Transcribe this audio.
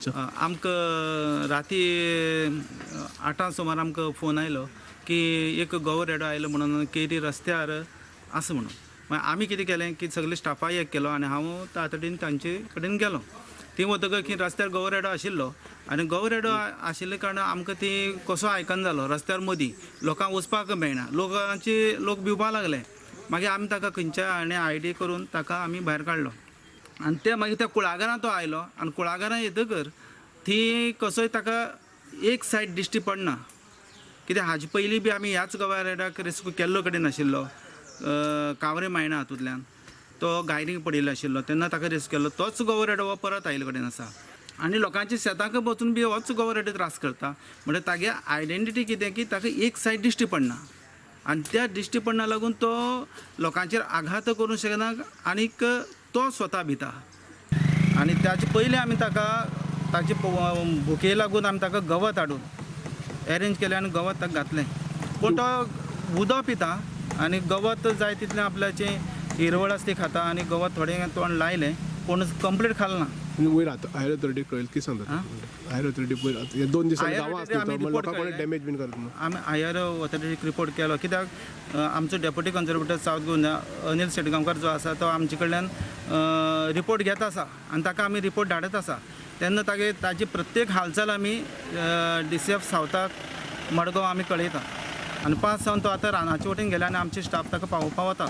आमकां राती 8 सुमार आमकां फोन आयलो की एक गवो रेडो आयलो म्हणून केरी रस्त्यार आसा म्हणून. मागीर आमी कितें केलें की सगळे स्टाफाक एक केलो आनी हांव तातडीन तांचे कडेन गेलो. ती वतकच की रस्त्यार गवो रेडो आशिल्लो आनी गवो रेडो आशिल्ले कारणान आमकां ती कसो आयकना जालो. रस्त्यार मदीं लोकांक वचपाक मेळना, लोकांची लोक भिवपाक लागले. मागीर आमी ताका खंयच्या आनी आयडी करून ताका आमी भायर काडलो आनी ते मागीर त्या कुळागरां तो आयलो आनी कुळागरां येतकर ती कसोय ताका एक सायड दिश्टी पडना. कित्याक हाजे पयलीं बी आमी ह्याच गव्या रेड्याक रेस्क्यू केल्लो कडेन आशिल्लो, कावरे मायणा हातूंतल्यान तो गायरींग पडिल्लो आशिल्लो तेन्ना ताका रेस्क्यू केल्लो. तोच गवो रेडो हो परत आयिल्ले कडेन आसा आनी लोकांच्या शेतांक वचून बी होच गवो रेडो त्रास करता. म्हणजे तागे आयडेंटिटी कितें की ताका एक सायड दिश्टी पडना आनी त्या दिश्टी पडना लागून तो लोकांचेर आघात करूंक शकना आनीक तो स्वता भिता. आनी ताचे पयलीं आमी ताका ताचे भुके लागून आमी ताका गवत हाडून एरेंज केलें आनी गवत ताका घातलें. पूण तो उदक पिता आनी गवत जाय तितलें आपल्याचें हिरवळ आसा ती खाता आनी गवत थोडें तोंड लायलें पूण कंप्लीट खालें ना. वयर आतां हायर ऑथॉरिटी कळयलें कितें सांगता? हायर ऑथॉरिटी पयर 2 दिसांनी गांवां आसली लोकांक कोणें डॅमेज बीन करता. आमी हायर ऑथॉरिटीक रिपोर्ट केलो कित्याक आमचो deputy conservator south Goa Anil Shetgaonkar जो आसा तो आमचे कडल्यान रिपोर्ट घेत आसा आनी ताका आमी रिपोर्ट धाडत आसा. तेन्ना तागे ताजी प्रत्येक हालचाल आमी DCF सावथाक मडगांव आमी कळयता आनी 5 सावन तो आतां रानाचे वटेन गेला आनी आमचे स्टाफ ताका पावोवपा वता.